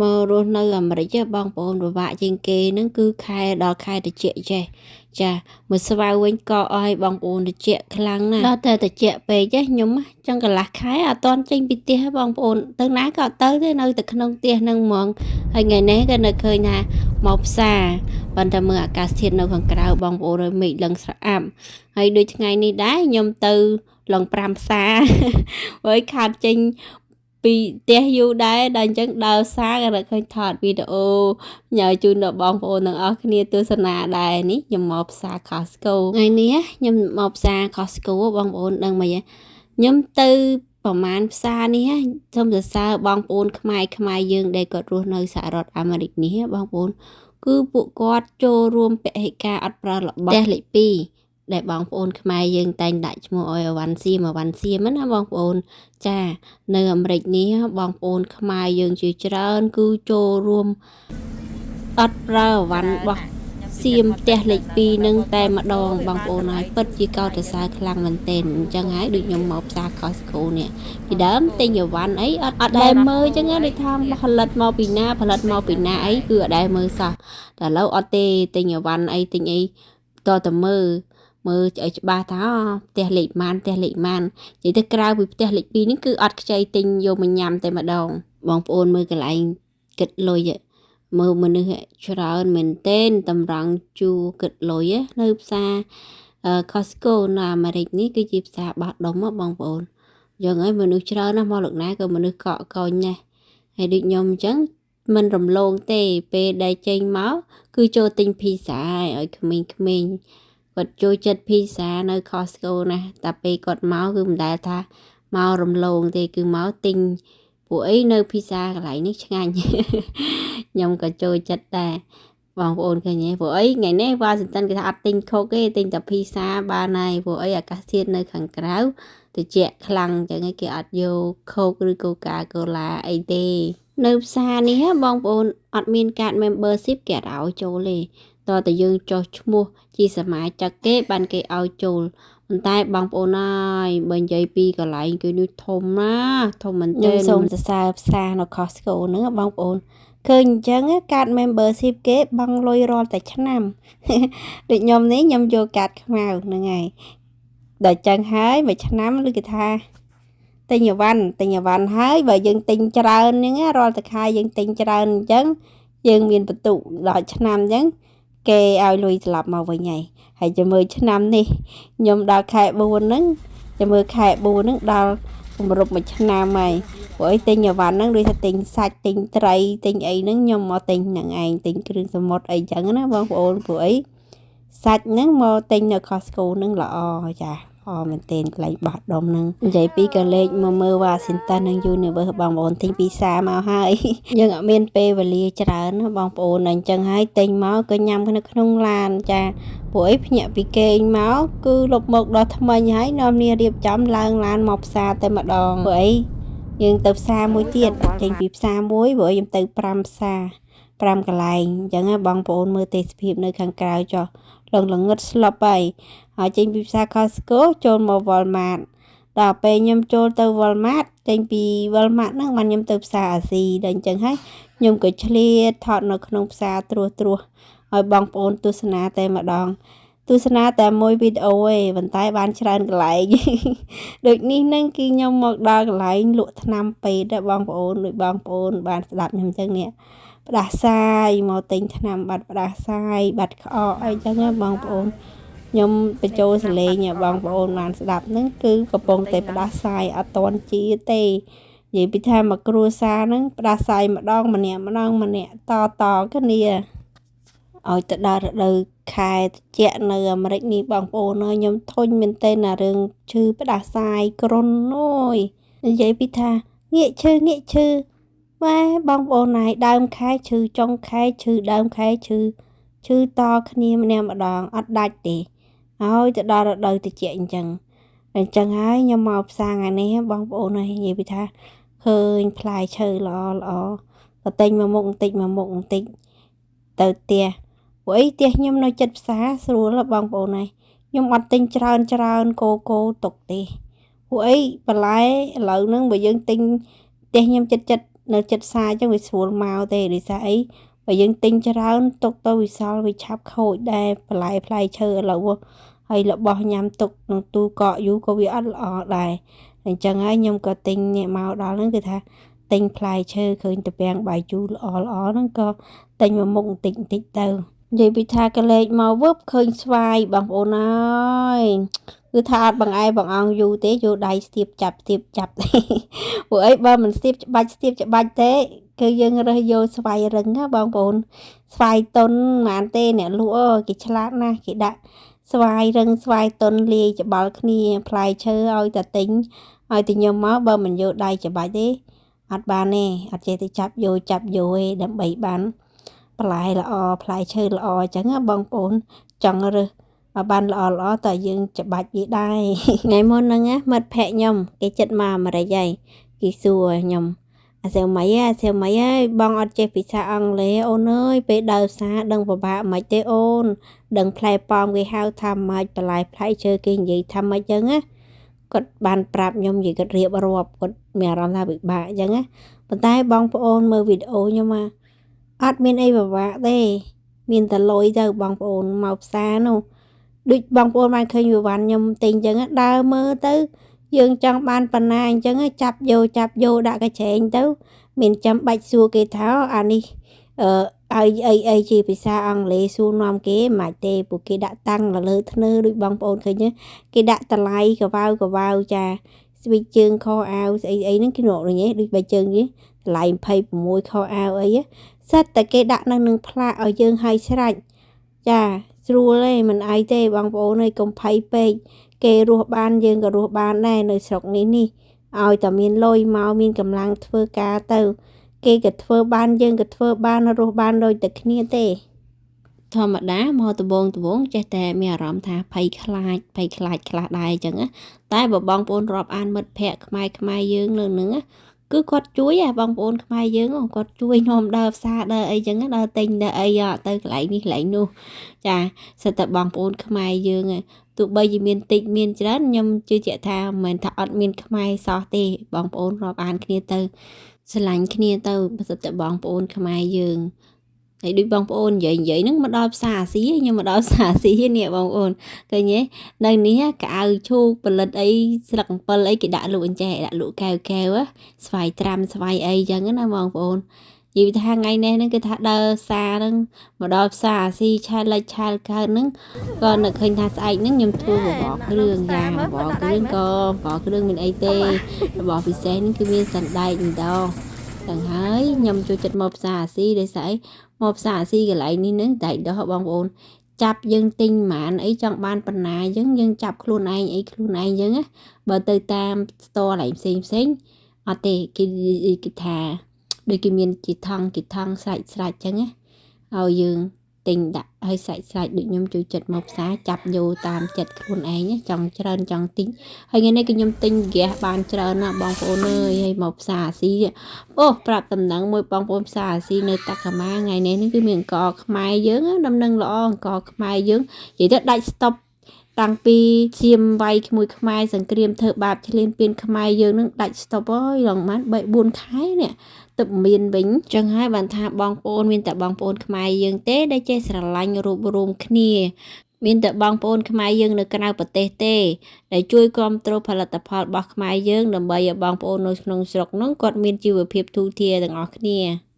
មករស់នៅអាមេរិកបងប្អូនពិបាកជាងគេហ្នឹងគឺខែដល់ខែត្រជាក់ចេះចាមួយស្វាវវិញក៏អស់ឲ្យបងប្អូនត្រជាក់ខ្លាំងណាស់ដល់តែត្រជាក់ពេកខ្ញុំចង់កន្លះខែអត់ទាន់ចេញពីផ្ទះបងប្អូនទៅណាក៏អត់ទៅទេនៅតែក្នុងផ្ទះហ្នឹងហ្មងហើយថ្ងៃនេះក៏នៅឃើញថាមកផ្សារប៉ុន្តែមើលអាកាសធាតុនៅខាងក្រៅបងប្អូនឲ្យមេឃឡើងស្រអាប់ហើយដូចថ្ងៃនេះដែរខ្ញុំទៅឡង5ផ្សារហើយខាតចេញពីផ្ទះយូរដែរដល់អញ្ចឹងដើរសារក៏ឃើញថតវីដេអូញ៉ាជូនដល់បងប្អូនទាំងអស់គ្នាទស្សនាដែរនេះខ្ញុំមកផ្សារ Costco ថ្ងៃនេះខ្ញុំមកផ្សារ Costco បងប្អូនដឹងមិនខ្ញុំទៅប្រហែលផ្សារនេះសូមសរសើរបងប្អូនខ្មែរខ្មែរយើងដែលគាត់រស់នៅសហរដ្ឋអាមេរិកនេះបងប្អូនគឺពួកគាត់ចូលរួមពហិការអត់ប្រើរបស់ផ្ទះលេខ2ដែលបងប្អូនខ្មែរយើងតែងដាក់ឈ្មោះឲ្យអវ៉ាន់សៀមអវ៉ាន់សៀមណាបងប្អូនចានៅអាមេរិកនេះបងប្អូនខ្មែរយើងជាច្រើនគឺចូលរួមអត់ប្រើអវ៉ាន់របស់សៀមផ្ទះលេខ2នឹងតែម្ដងបងប្អូនហើយពិតជាកោតសរសើរខ្លាំងមែនទែនអញ្ចឹងហើយដូចខ្ញុំមកផ្សារ Costco នេះពីដើមទិញអវ៉ាន់អីអត់អត់ដែលមើលអញ្ចឹងដូចថាផលិតមកពីណាផលិតមកពីណាអីគឺអត់ដែលមើលសោះតែឥឡូវអត់ទេទិញអវ៉ាន់អីទិញអីតតែមើលមើលឲ្យច្បាស់ថាផ្ទះលេខម៉ានផ្ទះលេខម៉ាននិយាយទៅក្រៅពីផ្ទះលេខ2នេះគឺអត់ខ្ចីទិញយកមកញ៉ាំតែម្ដងបងប្អូនមើលកន្លែងគិតលុយមើលមនុស្សច្រើនមែនទែនតម្រង់ជួរគិតលុយនៅផ្សារ Costco នៅអាមេរិកនេះគឺជាផ្សារបោះដុំបងប្អូនយ៉ាងហើយមនុស្សច្រើនណាស់មកលោកណាក៏មនុស្សកកកូនណាស់ហើយដូចខ្ញុំអញ្ចឹងមិនរំលងទេពេលដែលចេញមកគឺចូលទិញភីសាឲ្យក្មេងៗគាត់ចូលចិត្តភីសានៅ Costco ណាស់តែពេលគាត់មកគឺមិនដែលថាមករំលងទេគឺមកទិញពួកអីនៅភីសាកន្លែងនេះឆ្ងាញ់ខ្ញុំក៏ចូលចិត្តដែរបងប្អូនឃើញទេព្រោះអីថ្ងៃនេះវ៉ាស៊ីនតោនគេថាអត់ទិញខុកទេទិញតែភីសាបានហើយព្រោះអីអាកាសធាតុនៅខាងក្រៅត្រជាក់ខ្លាំងអញ្ចឹងគេអត់យកខូកឬកូកាកូឡាអីទេនៅផ្សារនេះបងប្អូនអត់មានកាត membership គេអត់ឲ្យចូលទេតើតែយើងចុះឈ្មោះជាសមាជិកគេបានគេឲ្យចូលប៉ុន្តែបងប្អូនអើយបើនិយាយពីកន្លែងគឺនេះធំណាស់ធំមែនទែនខ្ញុំសូមសរសើរផ្សារនៅ Costco ហ្នឹងបងប្អូនឃើញអញ្ចឹងកាត membership គេបង់លុយរាល់តែឆ្នាំដូចខ្ញុំនេះខ្ញុំយកកាតខ្មៅហ្នឹងហើយដល់ចឹងហើយមួយឆ្នាំឬគេថាទិញអវ៉ាន់ទិញអវ៉ាន់ហើយបើយើងទិញច្រើនហ្នឹងរាល់តែខែយើងទិញច្រើនអញ្ចឹងយើងមានបន្ទុកដល់ឆ្នាំអញ្ចឹងគេឲ្យលុយត្រឡប់មកវិញហើយហើយចាំមើលឆ្នាំនេះខ្ញុំដល់ខែ4ហ្នឹងចាំមើលខែ4ហ្នឹងដល់គម្រប់មួយឆ្នាំហើយព្រោះអីទិញអវ៉ាន់ហ្នឹងដូចថាទិញសាច់ទិញត្រីទិញអីហ្នឹងខ្ញុំមកទិញហ្នឹងឯងទិញគ្រឿងសមុទ្រអីចឹងណាបងប្អូនព្រោះអីសាច់ហ្នឹងមកទិញនៅ Costco ហ្នឹងល្អចាល្អមែនទែនកន្លែងបោះដុំហ្នឹងនិយាយពីក៏លេខមកមើល Washington និង Universe បងប្អូនទិញពីសាមកហើយយើងអត់មានពេលវេលាច្រើនណាបងប្អូនអញ្ចឹងហើយទិញមកក៏ញ៉ាំនៅក្នុងឡានចាព្រោះអីភ្ញាក់ពីគេងមកគឺលុបមកដល់ថ្មិញហើយនាំគ្នារៀបចំឡើងឡានមកផ្សារតែម្ដងព្រោះអីយើងទៅផ្សារមួយទៀតចេញពីផ្សារមួយព្រោះខ្ញុំទៅ5ផ្សារ5កន្លែងអញ្ចឹងបងប្អូនមើលទេសភាពនៅខាងក្រៅចុះលងល្ងឹតស្លប់ហើយហើយចេញពីផ្សារ Costco ចូលមក Walmart ដល់ពេលខ្ញុំចូលទៅ Walmart ចេញពី Walmart ហ្នឹងបានខ្ញុំទៅផ្សារអាស៊ីដល់អញ្ចឹងហើយខ្ញុំក៏ឆ្លៀតថតនៅក្នុងផ្សារត្រួសត្រាសឲ្យបងប្អូនទស្សនាតែម្ដងទស្សនាតែមួយវីដេអូឯងប៉ុន្តែបានច្រើនកន្លែងដូចនេះហ្នឹងគឺខ្ញុំមកដល់កន្លែងលក់ថ្នាំពេទ្យដែរបងប្អូនដូចបងប្អូនបានស្ដាប់ខ្ញុំអញ្ចឹងនេះផ្ដាសាយមកទិញថ្នាំបាត់ផ្ដាសាយបាត់ក្អកអីចឹងណាបងប្អូនខ្ញុំបញ្ចូលសលេងបងប្អូនបានស្ដាប់ហ្នឹងគឺកំពុងតែផ្ដាសាយអត់តន់ជាទេនិយាយពីថាមកគ្រួសារហ្នឹងផ្ដាសាយម្ដងម្នាក់ម្ដងម្នាក់តតគ្នាឲ្យទៅដល់រដូវខែត្រជាក់នៅអាមេរិកនេះបងប្អូនអើយខ្ញុំធុញមែនទែនណារឿងឈឺផ្ដាសាយគ្រុនអូយនិយាយពីថាងាកឈឺងាកឈឺម៉ែបងប្អូនហើយដើមខែឈឺចុងខែឈឺដើមខែឈឺឈឺតគ្នាម្នាក់ម្ដងអត់ដាច់ទេហើយទៅដល់រដូវត្រជាក់អញ្ចឹងអញ្ចឹងហើយខ្ញុំមកផ្សារថ្ងៃនេះបងប្អូនហើយនិយាយពីថាឃើញផ្លែឈើល្អល្អក៏ទិញមកមុខបន្តិចមកមុខបន្តិចទៅផ្ទះព្រោះអីផ្ទះខ្ញុំនៅចិត្តផ្សារស្រួលបងប្អូនហើយខ្ញុំអត់ទិញច្រើនច្រើនគោគោទុកទេព្រោះអីបន្លែឥឡូវហ្នឹងបើយើងទិញផ្ទះខ្ញុំចិត្តចិត្ត នៅចិត្តផ្សារអញ្ចឹងវាស្រួលមកទេដោយសារអីបើយើងទិញច្រើនទុកទៅវាសល់វាឆាប់ខូចដែរបន្លែផ្លែឈើឥឡូវហើយរបស់ញ៉ាំទុកក្នុងទូកកយូរក៏វាអត់ល្អដែរអញ្ចឹងហើយខ្ញុំក៏ទិញអ្នកមកដល់ហ្នឹងគឺថាទិញផ្លែឈើឃើញតាពាំងបាយជូរល្អល្អហ្នឹងក៏ទិញមួយមុខបន្តិចបន្តិចទៅនិយាយពីថាក៏លេខមកវឹបឃើញស្វាយបងប្អូនអើយគឺថាអត់បង្អែបង្អង់យូរទេយកដៃស្ទាបចាប់ស្ទាបចាប់ ព្រោះអីបើមិនស្ទាបច្បាច់ស្ទាបច្បាច់ទេគឺយើងរើសយកស្វាយរឹងណាបងប្អូនស្វាយតុនមិនបានទេអ្នកលក់អើគេឆ្លាតណាស់គេដាក់ស្វាយរឹងស្វាយតុនលាយច្បល់គ្នាផ្លែឈើឲ្យតែទិញឲ្យតែខ្ញុំមកបើមិនយកដៃច្បាច់ទេអត់បានទេអត់ចេះតែចាប់យកចាប់យកទេដើម្បីបានបន្លែល្អផ្លែឈើល្អអញ្ចឹងណាបងប្អូនចង់រើសឲ្យបានល្អល្អតើយើងច្បាច់វាដែរ ថ្ងៃមុនហ្នឹងណាមិត្តភក្តិខ្ញុំគេចិត្តមកអាមេរិកហើយគេសួរខ្ញុំអាសៀវម៉ីអាសៀវម៉ីអើយបងអត់ចេះភាសាអង់គ្លេសអូនអើយពេលដើរផ្សារដឹងពិបាកមិនទេអូនដឹងផ្លែប៉ោមគេហៅថាម៉េចបន្លែផ្លែឈើគេនិយាយថាម៉េចចឹងណាគាត់បានប្រាប់ខ្ញុំនិយាយគាត់រៀបរាប់គាត់មានអារម្មណ៍ថាពិបាកអញ្ចឹងណាប៉ុន្តែបងប្អូនមើលវីដេអូខ្ញុំមកអត់មានអីពិបាកទេមានតែលុយទៅបងប្អូនមកផ្សារនោះដូចបងប្អូនបានឃើញវិវ៉ាន់ខ្ញុំទិញអញ្ចឹងដើរមើលទៅយើងចង់បានប៉ុណ្ណាអញ្ចឹងចាប់យកចាប់យកដាក់កញ្ឆេងទៅមានចាំបាច់សួរគេថាអានេះអឺឲ្យអីអីជាភាសាអង់គ្លេសសួរនាំគេមិនទេពួកគេដាក់តាំងលើធ្នើដូចបងប្អូនឃើញគេដាក់តម្លៃកវៅកវៅចាស្វីជើងខអាវស្អីអីហ្នឹងគេនោះនេះដូចបែជើងនេះតម្លៃ26ខអាវអីសិតតែគេដាក់នៅនឹងផ្លាកឲ្យយើងឲ្យស្រេចចាស្រួលទេមិនអីទេបងប្អូនអើយកុំភ័យពេកគេរស់បានយើងក៏រស់បានដែរនៅស្រុកនេះនេះឲ្យតែមានលុយមកមានកម្លាំងធ្វើការទៅគេក៏ធ្វើបានយើងក៏ធ្វើបានរស់បានដូចតែគ្នាទេធម្មតាមកដបងដបងចេះតែមានអារម្មណ៍ថាភ័យខ្លាចភ័យខ្លាចខ្លះដែរអញ្ចឹងណាតែបើបងប្អូនរាប់អានមិត្តភ័ក្តិខ្មែរខ្មែរយើងនៅនឹងណាគឺគាត់ជួយហ่ะបងប្អូនខ្មែរយើងគាត់ជួយនាំដើរផ្សារដើរអីចឹងដើរទិញដើរអីទៅកន្លែងនេះកន្លែងនោះចាសិតតែបងប្អូនខ្មែរយើងទោះបីជាមានតិចមានច្រើនខ្ញុំជឿជាក់ថាមិនមែនថាអត់មានខ្មែរសោះទេបងប្អូនរាប់អានគ្នាទៅស្រឡាញ់គ្នាទៅសិតតែបងប្អូនខ្មែរយើងហើយដូចបងប្អូននិយាយនិយាយហ្នឹងមកដល់ផ្សារអាស៊ីខ្ញុំមកដល់ផ្សារអាស៊ីនេះបងប្អូនឃើញទេនៅនេះកៅឈូកផលិតអីស្លឹកអំពិលអីគេដាក់លក់អញ្ចេះដាក់លក់កែវកែវស្វាយត្រាំស្វាយអីចឹងណាបងប្អូននិយាយថាថ្ងៃនេះហ្នឹងគឺថាដើរផ្សារហ្នឹងមកដល់ផ្សារអាស៊ីឆែលលិចឆែលកើតហ្នឹងក៏នឹកឃើញថាស្អែកហ្នឹងខ្ញុំធ្វើបបរគ្រឿងយ៉ាងបបរគ្រឿងក៏បបរគ្រឿងមានអីទេរបស់ពិសេសហ្នឹងគឺមានសណ្ដែកម្ដងទាំងហើយខ្ញុំចូលចិត្តមកផ្សារអាស៊ីដោយសារអីមកផ្សារអាស៊ីកន្លែងនេះហ្នឹងតែដោះបងប្អូនចាប់យើងទិញហ្មងអីចង់បានប៉ុណ្ណាអញ្ចឹងយើងចាប់ខ្លួនឯងអីខ្លួនឯងអញ្ចឹងណាបើទៅតាម store កន្លែងផ្សេងផ្សេងអត់ទេគេគេថាដូចគេមានជាថង់ជាថង់ស្រេចស្រេចអញ្ចឹងណាឲ្យយើងទិញដាក់ឲ្យសាច់សាច់ដូចខ្ញុំចូលចិត្តមកផ្សារចាប់យកតាមចិត្តខ្លួនឯងចង់ច្រើនចង់ទិញហើយថ្ងៃនេះគឺខ្ញុំទិញហ្គាសបានច្រើនណាស់បងប្អូនអើយហើយមកផ្សារអាស៊ីអូប្រាប់តំណែងមួយបងប្អូនផ្សារអាស៊ីនៅតាកាម៉ាថ្ងៃនេះនេះគឺមានអង្គខ្មែរយើងដំណឹងល្អអង្គខ្មែរយើងនិយាយទៅដាច់ស្តុបតាំងពីសៀមវាយក្មួយខ្មែរសង្គ្រាមធ្វើបាបឈ្លានពានខ្មែរយើងនឹងដាច់ស្តុបហើយឡងបាន3 4ខែនេះទឹកមានវិញចឹងហើយបានថាបងប្អូនមានតែបងប្អូនខ្មែរយើងទេដែលចេះស្រឡាញ់រួបរวมគ្នាមានតែបងប្អូនខ្មែរយើងនៅក្រៅប្រទេសទេដែលជួយគ្រប់គ្រងផលិតផលរបស់ខ្មែរយើងដើម្បីឲ្យបងប្អូននៅក្នុងស្រុកនោះគាត់មានជីវភាពធូរធារទាំងអស់គ្នា។